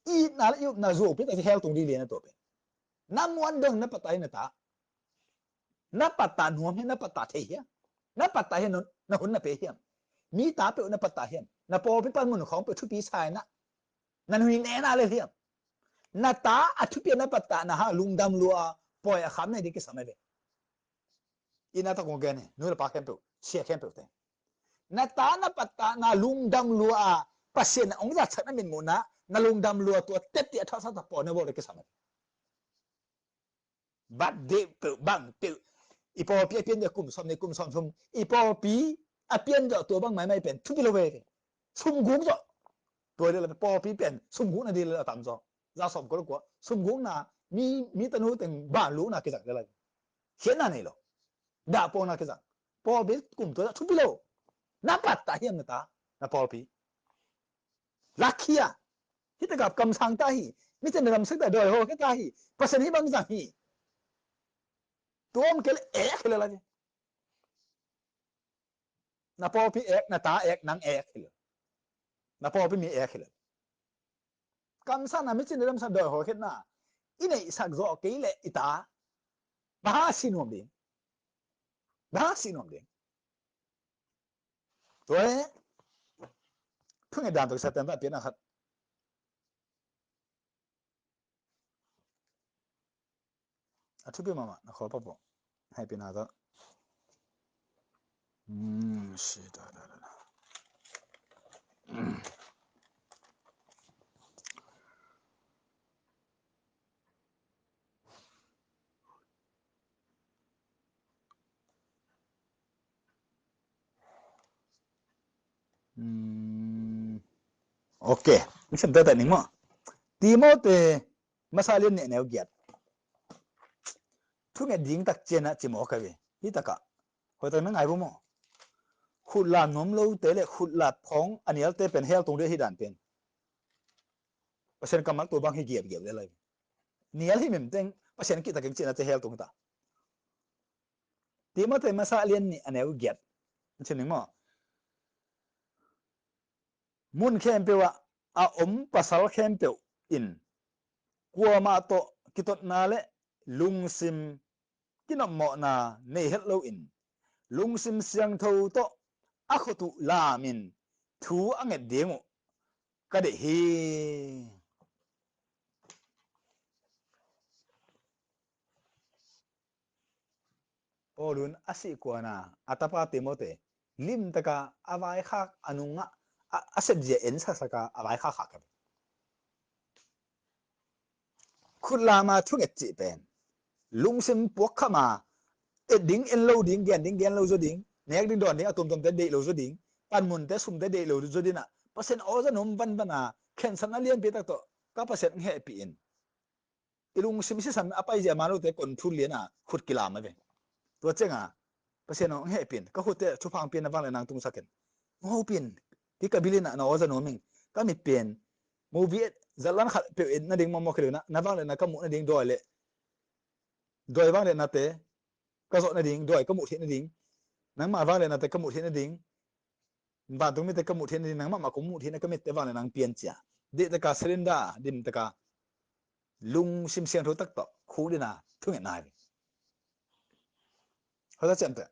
I itna le i upna zuaupi tak ci hell tung ding lian a tua pen. Na muan dong na pattah hi na ta. Na pattah nuam hia, na pattah thei hia? Na pattah hia, na hun na pe hiam? Mi ta peuh na pattah hiam? Na pawlpi pan mun khawng peuh thupi sa na, na nui nena le hiam? Na ta a thupi a na pattah na hang lungdam lua a pawi a kham nei ding kisam a ve. Ina ta kong gen hi, nu le pa khempeuh, sia khempeuh te. Na ta na pattah na lungdam lua a Pasian na ong zatsak na mitmuhna, na lungdam lua tua teti a thawhsa ta pawi na bawl ding kisam a ve. Birthday peuh bang peuh, i pawlpi a pian dia kum sawm nih kum sawm thum, i pawlpi a pian zawh tua bang maimai pen thupi lo veve. Sumguk zawh. Tua dia la pawlpi pen sumgukna dia la tam zaw. Za sawm kua le kua sumgukna, mi, mi tanu teng ban lukna kizang dia la. Khiatna nei lo. Dahpuakna kizang. Pawlpi kum tua thupi lo. Na pattah hiam na ta, na pawlpi? Lakhia. Hih takap kamsang ta hi. Mi cin na dam sek ta dawi haw khia ta hi. Pasian hi bang zang hi. Tuam kei le ek hi le la hi. Na pawlpi ek, na ta ek, nang ek hi le. Na pawlpi mi ek hi le. Kamsang na mi cin na dam sa dawi haw khia na. I neihsak zawh kei le i ta. Bang hang si nuam ding. Bang hang si nuam ding. Tua e. Thunget dan tuk sa ten ta pian a khat. A thupi mahmah na khawl pah pah. Happy na ta. Hmm, shit, da, da, da, da. Hmm. Ok. Mission tata ning maw. Timothy masa lian nih a neu giat. Thunget ding tak ciang a ci maw ka ve. Hi taka. Hoih tak na ngai bu maw. Khutlam nuam lote le khutlam khawng a nialte pen hell tung ding hi dan pen. Pasian kammal tua bang hi giapgiap le lai. Nial hi mim teng Pasian kihtakin ciang a te hell tung ta. Timothy masa lian nih a neu giat. Cin ning maw. Mun khempeuh ah a om pasal khempeuh in kuamah tawh kitotna le lungsim kinopmawhna nei het loin lungsim siangtho tawh a khut uh lamin thu a nget ding uh ka deih hi. Paul in a sih kuan a, a tapa Timothy limtaka a vaikhak a nungah a, a sepzia en saksaka a vaikhak khak. Khutlam a thunget cih pen lungsim puakkham a, et ding en lo ding, gen ding gen lo zaw ding, nek ding dawn ding a tuamtuamte deih lo zaw ding, panmunte sumte deih lo zaw ding ah Pasian awza nuam vanvan a, khensatna lianpi tak tawh ka Pasian hong hehpih in. I lungsim sisan a paizia man lote kon thul lian a khut kilam a ve. Tua ciang a Pasian hong hehpih in, ka khutte thupha hong pia in, na vangliatna hong tungsak in. Hong hopih in, hih ka bil in ah na awza nuam ing. Ka mit pen movie et, zatlan khat peuh et nading mawkmawk hi lo in ah, na vangliatna ka muh nading dawi le dawi vangliatnate ka zawh nading, dawi ka muh theih nading, nangmah vangliatnate ka muh theih nading, vantung mite ka muh theih nading, nangmah mah kong muh theih na ka mitte vangliatna hong pia in ci a, deih taka surrender, dim taka lungsim siangtho tak tawh khuk ding a thunget nai ve. Hoih ta ciamteh.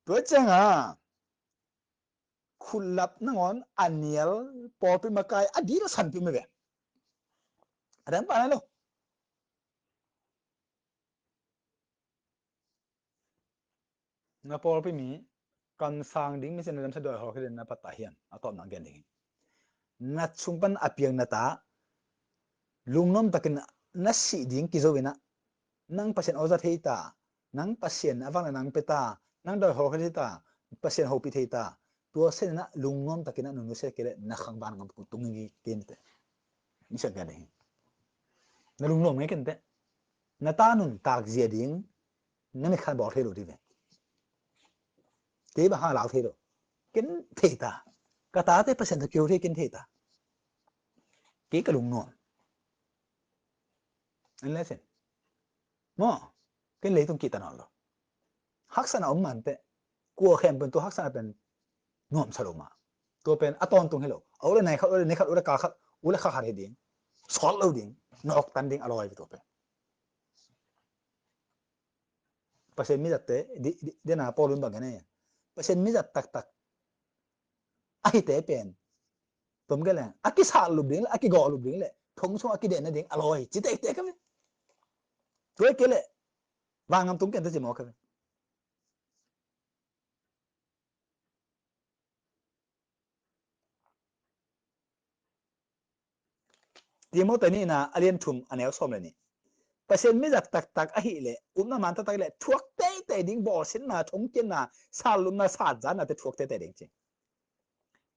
Tua ciang a khutlap nangawn a nial pawlpi makai a dil sanpi mah ve. A dang pa nai lo. Na pawlpi mi kamsang ding, mi sin na damsa dawi hawl khin na pata hian a tawpna gen ding hi. Na sung pan a piang na ta lungnuam takin na sih ding kizo in ah, nang Pasian awza thei ta, nang Pasian a vang le nang pe ta, nang dawi hawl khin thei ta, Pasian hopih thei ta. Tua sen in ah lungnuam takin ah nunu se kei le na khang van ngam tung ngi kei ni te. Mi sian gen ding hi. Na lungnuam nge ken te. Na ta nuntak zia ding na mit khan bawl thei lo ding ve. Kei bang hang lau thei lo. Ken thei ta. Ka tate Pasian tawh kiho thei ken thei ta. Kei ka lungnuam. An le sin. Maw, ken leitung kihta nawn lo. Haksatna om man teh. Kua khempeuh tua haksatna pen nuamsa lo mah. Tua pen a tawntung hi lo. A u le nai khat, u le ni khat, u le kal khat, u le kha khat hi ding. Sawt lo ding. Nawktan ding a lawi tua pen. Pasian mizatte, di, di, dena Paul in bang gen e. Pasian mizat taktak. Ahite pen. Tom ke le. A kisat lup ding le, a kigawh lup ding le. Thong sung a kiden na ding a lawi. Ci tektek ka ve. Tua ke le. Vangam tung ken ta ci maw ka ve. Timothy nihna a lian thum a neu sawm le nih. Pasian mizat taktak ahih leh, upna man taktak leh, thuak teitei ding, bawlsiatna, thongkiatna, sallupna, satzanna te thuak teitei ding ci.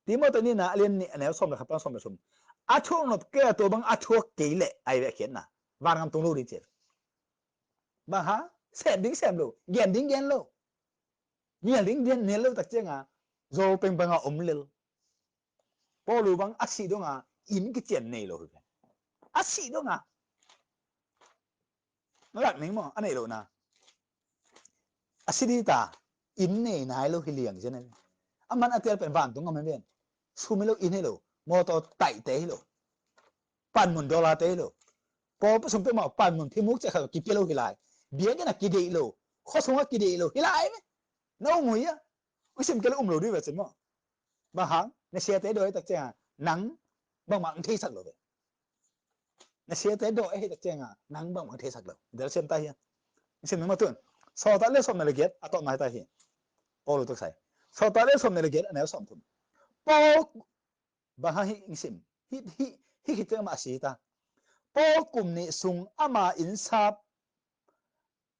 Timothy nihna a lian nih a neu sawm le khat pan sawm le thum. A thuak nop kei a tua bang a thuak kei leh, ai ve khiatna. Vangam tung lo ding ci. Bang hang, sem ding sem lo, gen ding gen lo. Nial ding nial lo tak ciang a, zo pengpeng a om lel. Paulu bang a sih donga inn kician nei lo hi ve. A sih donga. Na lak ning maw, a neih lohna. A si dita, inn nei nai lo hi liang zen a. A man a tel pen vantung ngam hi ven. Sum hi lo, inn hi lo, mawtaw taihte hi lo. Panmun dollar te hi lo. Pawlpi sung peuhmah panmun thimuk ceh khat kipia lo hi lai. Biakinn ah kideih lo. Khuasung ah kideih lo hi lai ve. Na um uh hia? Usim kei le um lo dih ve cin maw. Bang hang, na siate dawi tak cianga nang bangmah ang theisak lo ve. Na siate dawi ahi tak cianga nang bangmah ang theisak lo. Del siam ta hia? Sim nang matun. Sawltak le sawm na le giat a tawh mai ta hi. Paulu tak sai. Sawltak le sawm na le giat a neu sawm thum. Paul Bang hang hih sim. Hih, hih, hih khit ciang mah a si ta. Paul kum nih sung ama inn sap,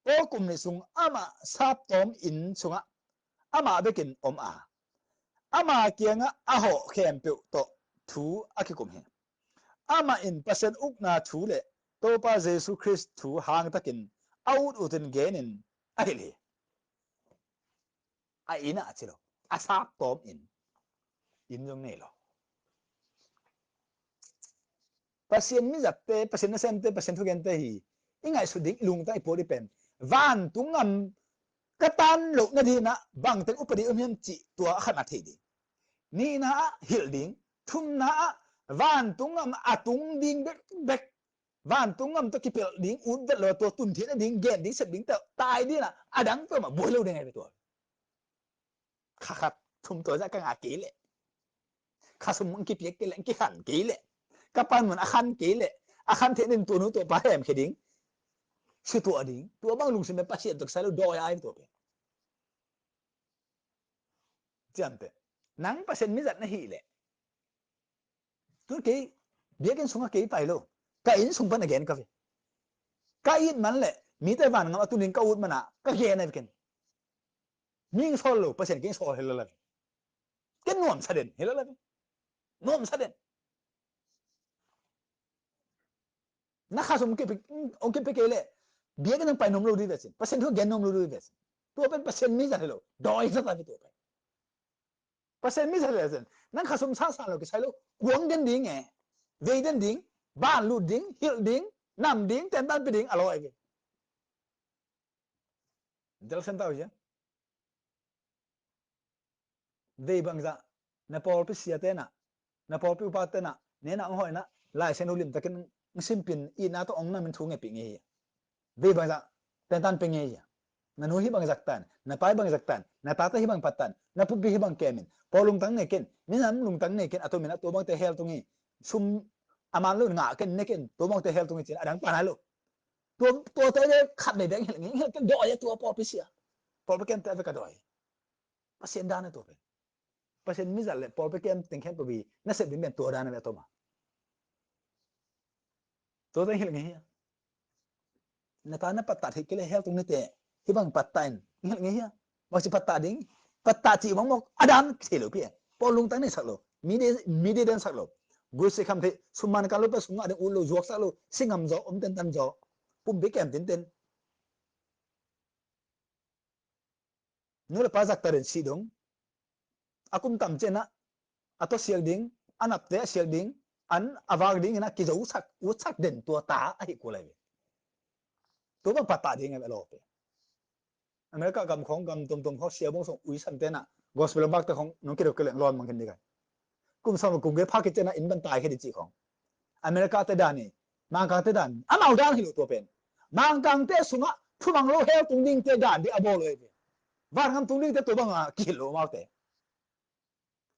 Paul kum nih sung ama sap tawm inn sungah amah bekin om a, ama kiangah a hawh khempeuh tawh thu a kikum hi. Amah in Pasian ukna thu le Topa Jesu Khrist thu hangtakin a ut utin genin a hilh hi. A inn ah a ci lo. A sap tawm inn. Inn zong nei lo. Pasian mizatte, Pasian nasemte, Pasian thugente hi i ngaihsut ding, i lungtang, i puak ding pen vantung ngam ka tan loh nadinah bangteng upadi om hiam cih tua a khatna thei ding. Nihna ah hilh ding. Thumna ah vantung ngam a tung ding bekbek, vantung ngam tawh kipelh ding, ut vet lo, tua tun theihna ding, gen ding, sep ding, tai ding a, a dang peuhmah buai lo ding ahi ve tua. Kha khat thum tua zah ka ngah kei leh, kha sum ang kipiak kei leh, ang kikhan kei leh, ka panmun a khan kei leh, a khan theih nin tua nu tua pa hemkhia ding, sutuah ding, tua bang lungsim pen Pasian tawh kisai lo dawi ahi ve tua pen. Ciamteh. Nang Pasian mizat na hih leh, tun kei biakinn sungah kei pai lo. Ka inn sung pan a gen ka ve. Ka it man leh mite van ngam a tun ding ka ut manah ka gen a ve ken. Mi ing sawl lo, Pasian kei ing sawl hi lo la ve. Ken nuamsa den hi lo la ve. Nuamsa den. Na kha sum kipia, ong kipia kei leh biakinn ong pai nuam lo dih ve sin. Pasian thu gen nuam lo dih ve sin. Tua pen Pasian mizat hi lo. Dawi zat a ve tua pen. Pasian mizat le sin, nang khasum sansan lo kisai lo, kuang den ding e, vei den ding, ban lut ding, hilh ding, nam ding, tentan pi ding a lawi ve. Del sen tau hia. Vei bangzah na pawlpi sia tenah, na pawlpi upa tenah, nena ong hoihna, Lai Siangtho limtakin ong simpin, itna tawh ong namin thu ngeipih ngei hi. Vei bangzah tentan pe ngei hi a. Na nu hih bang zak tan, na pai bang zak tan, na tate hih bang pat tan, na pumpi hih bang kemin, pawl lungtang nei ken, minam lungtang nei ken, a tomin a tua bangte hel tung hi. Sum a man lo ngah ken, ne ken, tua bangte hel tung hi cin a dang pan hai lo. Tua, tuate le khat nei bek hilh ngei, hilh ken dawi a tua pawlpi sia. Pawlpi kemte a vek a dawi. Pasian dan a tua pen. Pasian mizat le pawlpi kem teng khempeuh hi, na sep ding pen tua dan a ve a toma. Tua teng hilh ngei hia. Na ta na pattah theih kei le hel tung nite, hih bang pattah in hilh ngei hia. Bangci pattah ding, pattah cih bang mawk a dan thei lo pi e. Pawl lungtang nei sak lo. Mide, mide den sak lo. Guisi kham theih, summan kan lo pe sung a ding ut lo, zuak sak lo, si ngam zaw, om tentan zaw. Pumpi kem tinten. Nu le pa zaktarin sih dong. A kum tam cianah a tua siak ding, a napte a siak ding, an a vak ding inah kizo sak, ut sak den tua ta ahi kul ahi ve. Tua bang pattah ding ahi ve a lawp e. America gam khong, gam tomtom khong, sia bong song ui san tenah gospel bakte khong nong kidok kileng lawn mang khin ding ahi. Kum sawm kum ge phak khit cianah inn ban tai khia ding cih khong. America te dan hi, Mangkang te dan, amau dan hi lo tua pen. Mangkang te sungah thumang lo hel tung ding te dan ding a bawl lo hi ve. Van ngam tung ding te tua banga kihil lo amau te.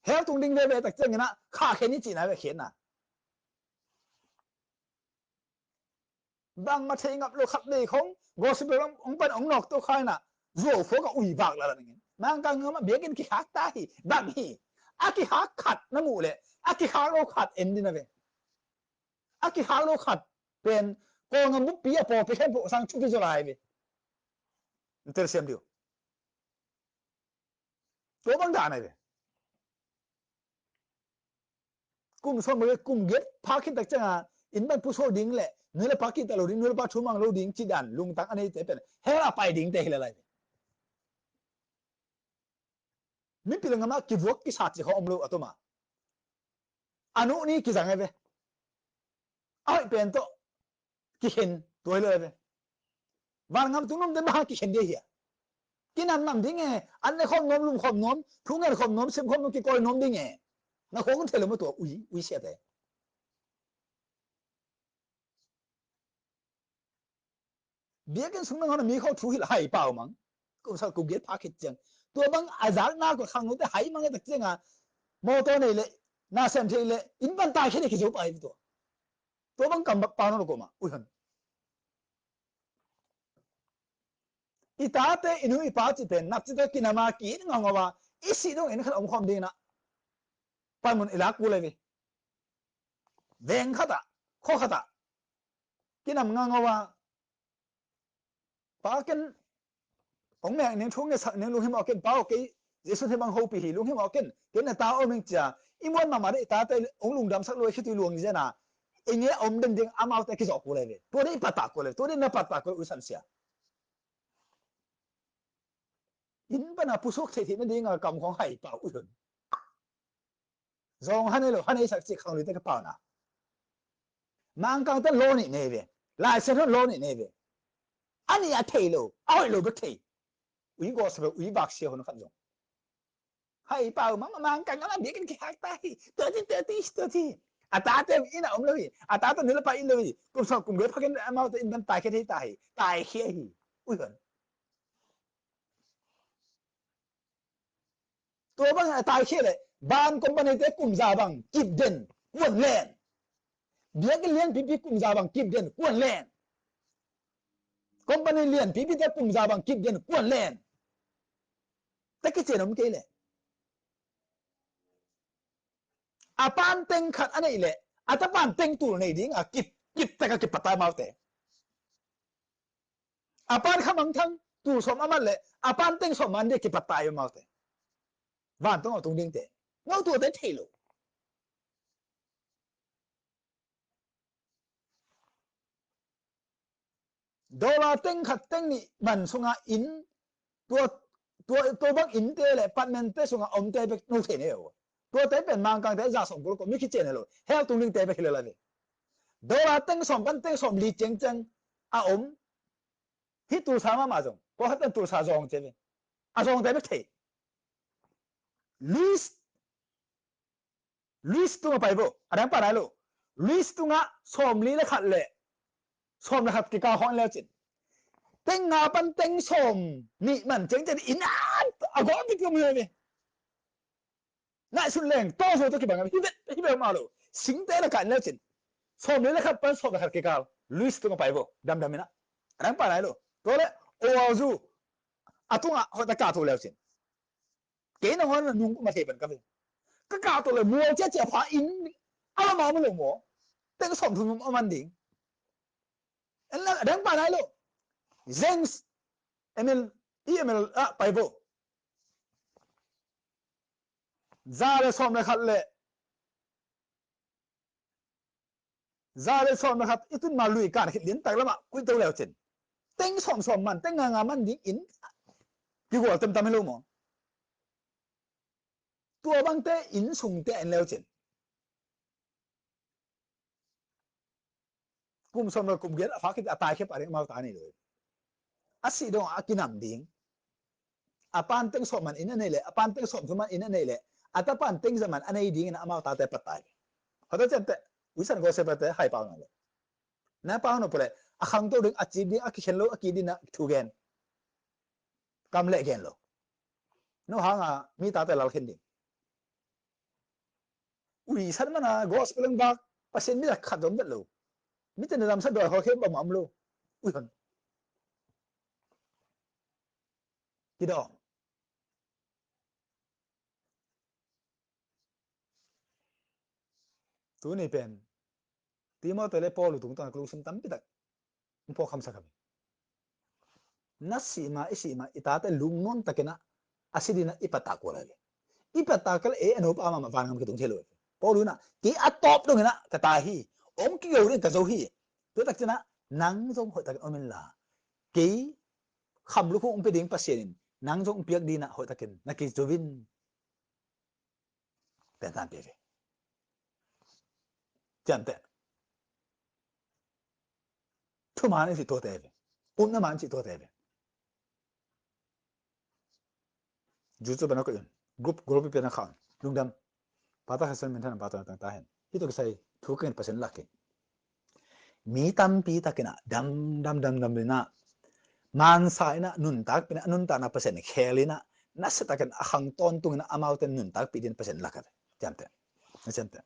Hel tung ding veve tak ciangin ah kha khen i cihna ve khenna. Bangmah thei ngap lo khat nei khong, gospel ong pan ong nawk to khaina, zuau phua ka ui vak lala nangin. Mangkang ngam a biakinn kikhak ta hi, bang hi. A kikhak khat na muh leh, a kikhak lo khat en ding a ve. A kikhak lo khat pen, Kawlngam buppi a pawlpi khempeuh sang thupi zaw lai ve. Ntel siam diu. Tua bang dan ahi ve. Kum sawm bang kum giat phak khit tak cianga inn ban pusuak ding le nu le pa kihta lo ding, nu le pa thumang lo ding cih dan lungtang a neite pen hel a pai dingte hi le lai ve. Mipil ngamah kivuak kisat cih khong om lo a toma. A nuh ni kizang e ve. A hoih pen tawh kikhen tuai lo e ve. Vangam tung nuamte bang kikhen dia hia? Kinamnam ding e. An ne khawm nuam, lum khawm nuam, thu ngen khawm nuam, sim khawm nuam, kikawi nuam ding e. Na khawng thei lo mah tua ui, ui siate. Biakinn sung nangawn a mi khawng thu hilh hai pau mang. Kum sawm kum giat pha khit ciang, tua bang a zakna ko khangnote hai mang e tak cianga, mawtaw nei leh, na sem thei leh, inn pan taikhia ding kizo pah hi tua. Tua bang kam bak pau nang lo ko mah, ui hon. I tate, i nu i pa cihte nat cihte kinama ki-it ngaungau a, i sih dong inn khat om khawm ding inah panmun i lak kul e ve. Veng khatah, khua khatah kinam ngaungau a, pa ken hong mek ning, thu ngetsak ning, lunghimawh ken, pa aw kei Jesu hih bang hopih hi, lunghimawh ken, ken na ta om ing cia, i muan mahmah deh, i tate hong lungdamsak lua, khitui luang zena, i nge om den ding, amaute kizawh kul e ve. Tua deh i pattah kul e, tua deh na pattah kul e, uisan sia. Inn pana pusuak theih theih nadinga kam khawng hai pau, ui hon. Zawng ha nei lo, ha neisak cih khangluite ka pauna. Mangkangte law nih nei ve. Laisiangtho law nih nei ve. A nih a thei lo, a hoih lo bek thei. Ui gawsa bek, ui vaksia hun khat zong. Hai pau mah, Mangkang a biakinn kihak ta hi. Tua ci, tua ci, tua ci. A tate inn a om lo hi. A tate nu le pa inn lo hi. Kum sawm kum giat pha kei in amaute inn pan taikhia thei ta hi. Taikhia hi. Ui hon. Tua bang a taikhia leh, ban company te kum za bang kip den, kuan len. Biakinn lianpipi kum za bang kip den, kuan len. Company lianpipi te kum za bang kip den, kuan len. Te kician om kei leh, a pan teng khat a neih leh, a tapan teng tul nei dinga kip, kip taka kipat ta amaute. A pan kha mangthang tul sawm a mat leh, a pan teng sawm man dia kipat ta amaute. Vantungah tung dingte, no tuate thei lo. Dollar teng khat teng nih man sunga inn, tua, tua, tua bang innte le apartmentte sunga omte bek no thei ne uh. Tuate pen Mangkangte za sawm kul ko, mi kician hi lo. Hell tung dingte bek hi lo lai ve. Dollar teng sawm pan teng sawm li ciangciang a om. Hih tulsa mahmah zong, pawlkhat pen tulsa zawng ci ve. A zawngte bek thei. Luis, Luis tungah pai vo. A dang pan nai lo. Luis tungah sawmli le khat le sawm le khat kikal khawng en leu cin, teng nga pan teng sawm nih man ciangciang inn a gawh bik om hi ve. Ngaihsun leng tawng zo tawh kibang hi vet, hi vet mah lo. Singte lakah en leu cin, sawmli le khat pan sawm le khat kikal Luis tungah pai vo. Damdam inah. A dang pan nai lo. Tua le Oahu a tungah hoih tak kah to leu cin, kei nangawn nung ma thei pan ka ve. Ka kah to le mual ciacia pha inn a lamah om lo maw? Teng sawm thum a man ding. En la a dang pan nai lo. James M L, E M L ah pai vo. Za le sawm le khat le, za le sawm le khat i tun ma lui kan khit lian tak lamah kuih to leu cin, teng sawm sawm man, teng nga nga man ding inn kigual tamtam hi lo maw? Tua bangte inn sungte en leu cin, kum sawm le kum giat a phak khit a taikhia pah ding amau ta nei lo. A sih dong a kinam ding. A pan teng sawm man inn a nei leh, a pan teng sawm thum man inn a nei leh, a tapan teng za man a nei dingin amau tate pat ta hi. Hote ciante, uisan gawsepate hai pau nang le, na pau nang pule, a khangto ding, a cip ding, a kikhen lo, a ki ding na thu gen. Kam leh gen lo. No hanga mi tate lal khen ding. Uisan mana gospel ang bak, Pasian mi khat zom vet lo. Mi tena damsa doi hol khe bang om lo. Ui hon. Kidawm. Tuni pen Timothy le Paul tungtang a ka lungsim tampi tak hong pawlkhamsak kha hi. Na sih ma, i sih ma, i tate lungnuam takin ah, a si dingin ah i pattah kul lai ve. I pattah kul leh ei a nupa mahmah vangam kitung thei lo ve. Paul in ah, kei a tawp dongin ah ka tai hi. Hong kigo dingin ka zo hi. Tua tak ciangin ah nang zong hoih takin om inla, kei kham lukhu hong pia ding Pasian in nang zong hong piak dingin ah hoih takin na kizo in. Pen tan pe ve. Ciamteh. Thuman in cih tuate ve. Upna man cih tuate ve. Jucu pen a koih un. Group, group pen a khah un. Lungdam. Pata khasan min than pata tang ta hen. Hih tuk kisai thu ken Pasian lak hi. Mi tampi takin ah dam dam dam dam in ah mansa in ah nuntakpi in ah nuntakna Pasian khel in ah nasia takin a khang tawntung in ah amaute nuntakpi din Pasian lak a ve. Ciamteh. Na ciamteh.